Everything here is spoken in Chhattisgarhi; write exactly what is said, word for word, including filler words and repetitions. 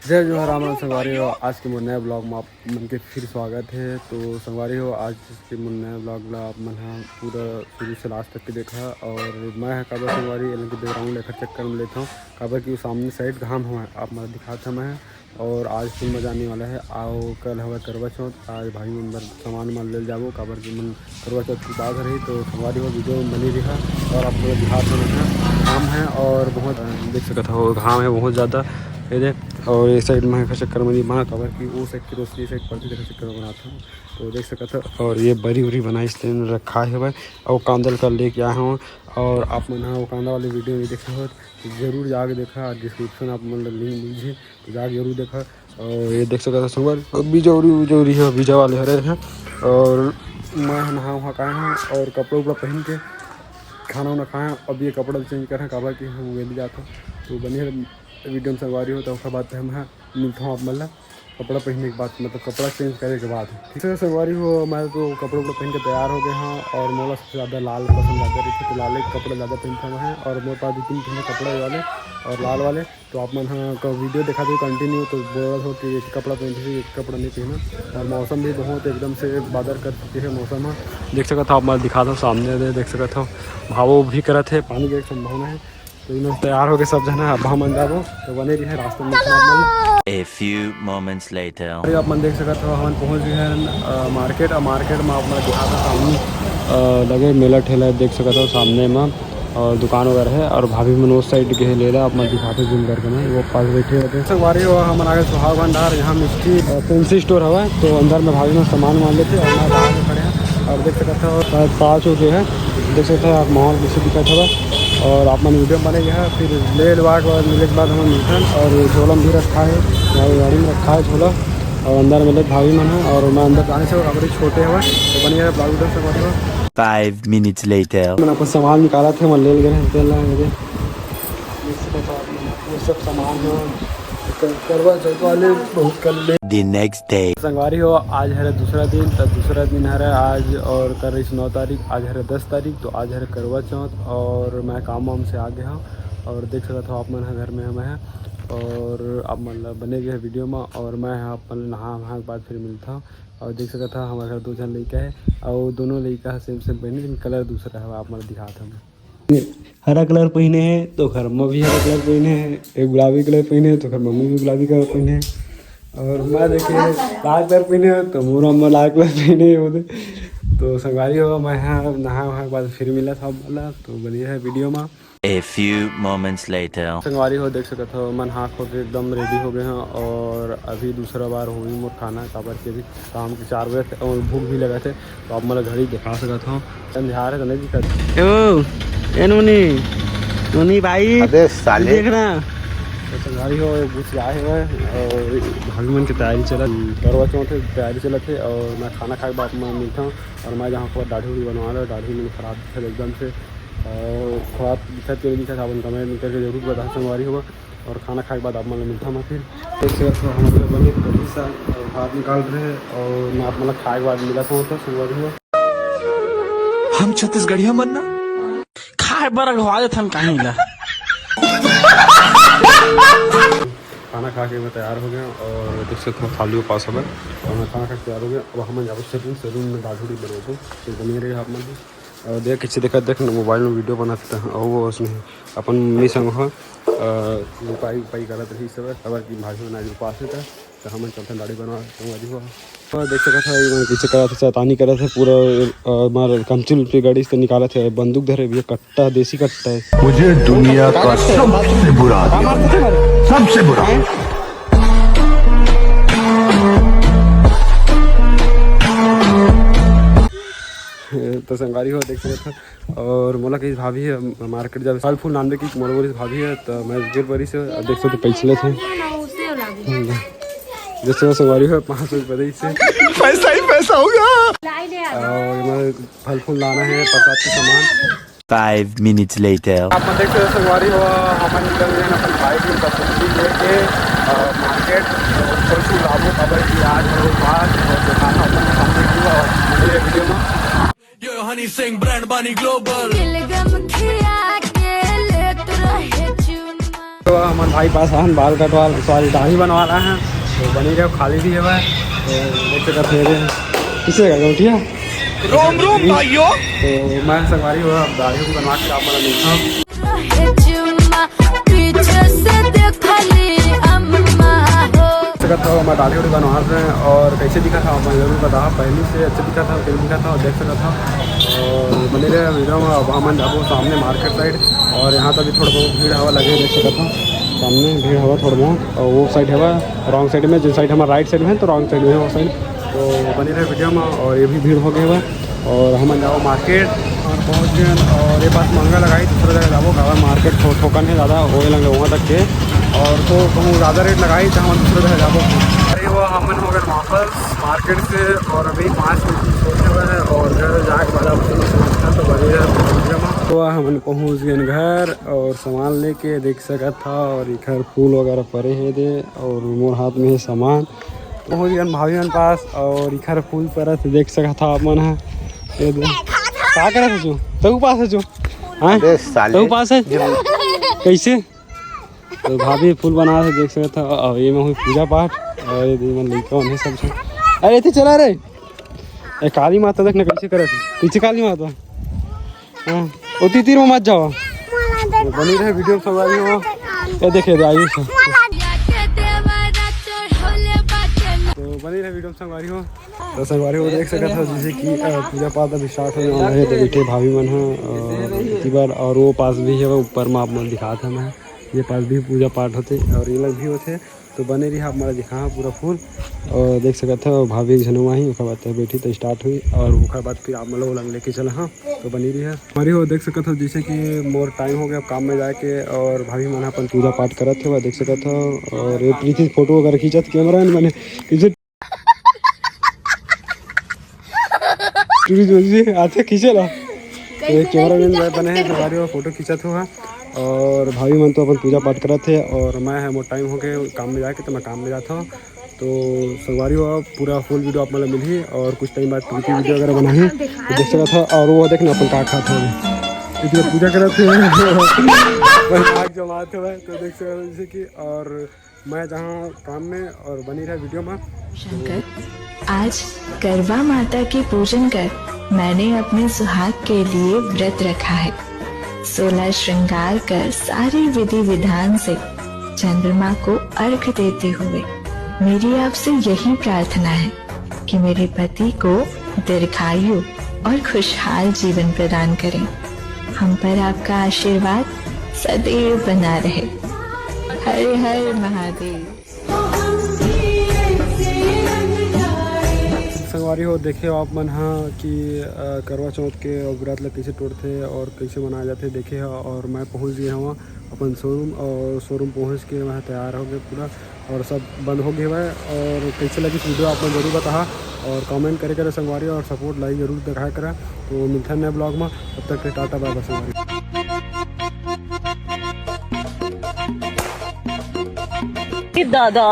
जय जोहार, राम राम संगवारी हो। आज के मोर नया ब्लॉग में आप मन के फिर स्वागत है। तो संगवारी हो, आज के मोर नया ब्लॉग ला आप मन ह पूरा शुरू से लास्ट तक के देखा। और मैं ह काबर संगवारी एलन के बैकग्राउंड एकर चक्कर में लेत हूँ, काबर कि वो सामने साइड घाम हवय, आप मन दिखात हवं मैं। और आज फिर मजा आने वाला है। आओ, कल हवय करवा चौथ, आज भाई मन बर सामान मान ले जाबो, काबर कि मन करवा चौथ के बाद रही। तो संगवारी हो, वीडियो में बनी रहा और आप लोग दिखात हवं मैं, घाम है और बहुत, अ, देख सकत हो घाम है बहुत ज़्यादा। ये दे, और ये साइड में एकर चक्कर में नहीं बना, काबर कि वो साइड की रोशनी साइड पड़ती, तेकर चक्कर में बनात हूँ। तो देख सकत हो, और ये बरी उरी बनाइस तेन रखा है भाई, और कांदा ल कर लेके आए हूँ। और आप मन ह वो कांदा वाले वीडियो में देखे हो तो जरूर जाके देखा, डिस्क्रिप्शन आप मन ला लिंक मिल जाही, तो जाके जरूर देखा। और ये देख सकत हो संगवारी, बीजा उरी, बीजा उरी है, बीजा वाले हरे हैं। और मैं ह नहा वहा के आए हूँ और कपड़ा उपड़ा पहन के खाना उना खाए हैं। अब ये कपड़ा चेंज कर हैं, काबर कि हम वेली जात हूँ। तो बने वीडियो में संगवारी हो, तो ओकर बाद हम ह मिलता हूँ आप मन ला कपड़ा पहनने के बाद, मतलब कपड़ा चेंज करे के बाद। ठीक है संगवारी हो, मैं तो कपड़ा उपड़ा पहन के तैयार हो गए हाँ। और मोला सबसे ज़्यादा लाल पसंद ज़्यादा रही, तो लाले कपड़ा ज़्यादा पहनता हूँ मैं। और मोर पास दो तीन ठो कपड़ा वाले और लाल वाले, तो आप मन ह क-, वीडियो देखा दो कंटिन्यू, तो बोलत हो कि एक कपड़ा पहनते एक कपड़ा नहीं पहना। और मौसम भी बहुत एकदम से बादल कर चुके हैं, मौसम ह देख सकत हो आप मन दिखात हो सामने दे, देख सकत हो भावो भी करत है, पानी के एक संभावना है। तो इन्होंने तैयार हो गए सब जना, अब हम जाबो, तो बने रही है रास्ते में। A few moments later। अरे आप मन देख सकत हो, हमन पहुंच गए हैं अ, मार्केट। और मार्केट में आप मन दिखाता सामने अ, लगे मेला ठेला देख सकत हो सामने में, और दुकान वगैरह है। और भाभी मन उस साइड के है लेला, आप मन दिखाते जूम करके ना, वो पास बैठे होते हैं। संगवारी हो, हमन आगे सुहाग भंडार, यहाँ मिष्टी अ, फैंसी स्टोर हवा, तो अंदर में भाभी मन सामान मान लेते और मैं बाहर में खड़े हैं। और देख सकत हो अ, पाँच हो गए हैं, देख सकत हो आप माहौल कैसे दिखत हवा। और आप मन वीडियो में बने रहा, फिर ले लेवा के बाद मिले के बाद हम मिलथन। और झोला में भी रखा है, यहाँ गाड़ी में रखा है झोला। और अंदर में ले भाभी मन है और मैं अंदर जाने से काबर छोटे हवा, तो बने रहा ब्लॉग वीडियो से बने रहा। Five minutes later। मन अपन सामान निकालत हे, मन ले गए हैं तेल ला, ये दे। ये सब सामान है, कर-, करवा चौथ वाले बहुत कर ले। The next day। संगवारी हो, आज हरे दूसरा दिन, तो दूसरा दिन हरे आज और कर रही नौ तारीख, आज हरे दस तारीख, तो आज हरे करवा चौथ और मैं काम वाम से आ गया हूँ। और देख सकत हो आप मन ह घर में हमें है और आप मन ला बने गए वीडियो में। और मैं ह आप मन ला नहा वहा के बाद फिर मिलता हूँ। और देख सकत हो हमारे घर दो झन लइका है और दोनों लइका ह सेम सेम पहने, लेकिन कलर दूसरा है, आप मन ला दिखात हूँ। हरा कलर पहिने हे तो घर में भी हरा कलर पहिने हे, एक गुलाबी कलर पहिने हे तो घर मम्मी भी गुलाबी कलर पहिने हे, और मैं देखिए लाल कलर पहिने हे तो मोर अम्मा लाल कलर पहिने हे बोले। तो संगवारी हो, मैं यहाँ नहा वहा के बाद फिर मिला था वाला, तो बने रहे वीडियो में। A few moments later। संगवारी हो, देख सकत हो मन हाथ हो के एकदम रेडी हो गए हैं और अभी दूसरा बार होही मोर खाना, काबर के अभी शाम के चार बजे थे और भूख भी लगा थे। तो आप मन ला घड़ी दिखा सकत हव, अंधियार है तो नहीं दिखत। ए ओ, ए नोनी, नोनी भाई, अबे साले। देखना। तो संगवारी हो, घुस आए हुए और भाभी मन के तैयारी चलत, करवा चौथ के तैयारी चलत है और मैं खाना खाए के बाद मैं मिलता हूँ। और मैं जहाँ पर दाढ़ी उढ़ी बनवा रहा, दाढ़ी मन खराब दिखत एकदम से, और खराब दिखत के नहीं दिखत, अपन कमेंट करके जरूर बता संगवारी हो। और खाना खाए के बाद आप मन ला मिलता मैं फिर। तो शेर तो हम लोग बने कढ़ी साग और भात निकाल रहे हैं और मैं आप मन ला खाए के बाद मिला था तो संगवारी हो। हम छत्तीसगढ़िया मन ना खाए बर अगवा देथन कहीं ला। खाना खा के मैं तैयार हो गया और देख सकते हो थाली के पास हमें और मैं खाना खा के तैयार हो गया। अब हम जाबो सैलून, सैलून में दाढ़ी उढ़ी बनवाबो, तो बने रहे आप मन। और देख कैसे देखा, देख ना मोबाइल में वीडियो बनाते हैं और वो उसमें अपन मम्मी संग हो, अ, उपाय उपाय करत रही सब, खबर की भाषण आज उपास था, तो हम चलते दाढ़ी बनवा संगवारी हो। और देख सकत है ये मन कैसे करत है, शैतानी करत है पूरा, अ, मार कंचिल पे गाड़ी से निकालत है, बंदूक धरे भी है, कट्टा देसी कट्टा है। मुझे दुनिया का सबसे बुरा आदमी, सबसे बुरा। तो संगवारी हो देख सकत है। और मोला कही भाभी है मार्केट जावे फल फूल लानबे की, मोला बोलिस भाभी है तो मैं गिर पड़ी से। अब देख सकते पैसे लेते हैं। जैसे वो संगवारी है पाँच सौ रुपये दे इससे। पैसा ही पैसा होगा। और मैं फल फूल लाना है, प्रसाद के सामान। Five minutes later। आप देख सकते संगवारी हो, हमन निकल गए अपन बाइक में बसंती लेके, अ, मार्केट। परसों लाबो काबर कि आज हम लोग बाहर और दुकान अपन सामने की और मेरे वीडियो में। यो हनी सिंह ब्रांड बानी ग्लोबल। दिलगम खिया के लेत रहे चुम्मा। तो हमर भाई पास आहन बाल कटवा, सॉरी, दाढ़ी बनवा रहा है, तो बनी रहे, खाली भी है भाई। तो देख सकत हो, ये किसे का गौटिया? रोम रोम भाइयों। तो मैं संगवारी हो, अब दाढ़ी भी बनवा के आप मन ला मिलता हूँ। रहे चुम्मा, पीछे से देखली अम्मा हो। सकत हो, मैं दाढ़ी उढ़ी बनवा रहे हैं और कैसे दिखा था आप मन जरूर बताओ, पहले से अच्छा दिखा था, फिर दिखा था, और देख सकत हो। और बने रहे वीडियो में। अब हमन जाबो सामने मार्केट साइड, और यहाँ तो अभी थोड़ा बहुत भीड़ हवा लगे, देख सकत हो सामने भीड़ हवा थोड़ा बहुत, और वो साइड हवा रॉन्ग साइड में, जिस साइड हमारा राइट साइड में है तो रॉन्ग साइड में है वो साइड। तो बने रहे वीडियो में, और ये भी भीड़ हो गए हुआ। और हमन जाओ मार्केट और पहुँच गए, और ये पास महंगा लगाई, दूसरा जगह जाबो, काबर मार्केट थो-, थोकन है ज़्यादा, वो लगे वहाँ तक के, और तो कहूँ ज़्यादा रेट लगाई तो हम दूसरा जगह जाबो। अरे वो हमन हो गए वापस मार्केट से, और अभी पाँच मिनट सोचे हुए हैं, और घर जाके बाद आप लोग से मिलता तो बने रहे वीडियो में। तो हमन पहुँच गए घर और सामान लेके देख सकत था, और इखर फूल वगैरह परे हे दे, और मोर हाथ में हे सामान। पहुँच गए भाभी मन पास, और इखर फूल परत हे, देख सकत था आप मन ह। ये दे। का करत हे तू? तहू पास हे तू? हाँ? अबे साले। तहू पास हे? कैसे? तो भाभी फूल बना हे, देख सकत था। और ये में हुई पूजा पाठ, और ये दे मन लइका मन हे सब झन। अरे इथे चला रे। ए काली माता देख ना कैसे करत हे। पीछे काली माता। हाँ, ओती तीर में मत जाओ। तो बनी रहे वीडियो में संगवारी हो। ये देखे दे आयुष है। तो बनी रहे वीडियो में संगवारी हो। तो संगवारी हो देख सकत हो जैसे कि, अ, पूजा पाठ अभी स्टार्ट होने वाला है। तो बैठे भाभी मन है और इसी बार, और वो पास भी है, वो ऊपर में आप मन दिखात है मैं। ये पास भी पूजा पाठ होते और ये लोग भी होते। तो बने रही आप मन ला दिखाहा पूरा फूल। और देख सकत हो भाभी एक झन वहीं, ओकर बाद तक बैठी तो स्टार्ट हुई, और ओकर बाद फिर आप मन ला ओला लेके चला हाँ। तो बनी रही है हमारी हो, देख सकत हो जैसे कि मोर टाइम हो गया काम में जाके, और भाभी मन अपन पूजा पाठ करत हे, देख सकत हो। और ये प्रीति फोटो वगैरह खींचत, कैमरा मैन बने पीछे टूरी जोजी आथे खींचे ला। तो ये कैमरा मैन बने हैं, संगवारी हो फोटो खींचत हो, और भाभी मन तो अपन पूजा पाठ करत हे, और मैं है मोर टाइम हो गए काम में जाके, तो मैं काम में जाता हूँ। तो संगवारी हो पूरा फुल वीडियो आप मन ला मिलही, और कुछ टाइम बाद प्रीति वीडियो वगैरह बनाही, तो देख सकत हो। और वो देख ना अपन का खात हवे, इतना पूजा करत हे। बस आग जमात हवे, तो देख सकत हो जैसे कि, और मैं जहाँ काम में, और बनी रहे वीडियो में। शंकर, आज करवा माता के पूजन कर मैंने अपने सुहाग के लिए व्रत रखा है। सोलह श्रृंगार कर सारी विधि विधान से चंद्रमा को अर्घ देते हुए मेरी आपसे यही प्रार्थना है कि मेरे पति को दीर्घायु और खुशहाल जीवन प्रदान करें। हम पर आपका आशीर्वाद सदैव बना रहे। हर हर महादेव। संगवारी हो, देखे हो आप मन हा कि, अ, करवा चौथ के और व्रत ला कैसे टोरथे और कैसे मनाया जाथे, देखे हो। और मैं पहुंच गए हूँ अपन शोरूम, और शोरूम पहुंच के मैं तैयार हो गए पूरा, और सब बंद हो गए हुआ है। और कैसे लगी वीडियो आप मन जरूर बताहा, और कमेंट करे करे संगवारी, और सपोर्ट लाइक जरूर दिखाया करा। तो मिलता है नए ब्लॉग में, तब तक के टाटा बाय बाय संगवारी। दादा।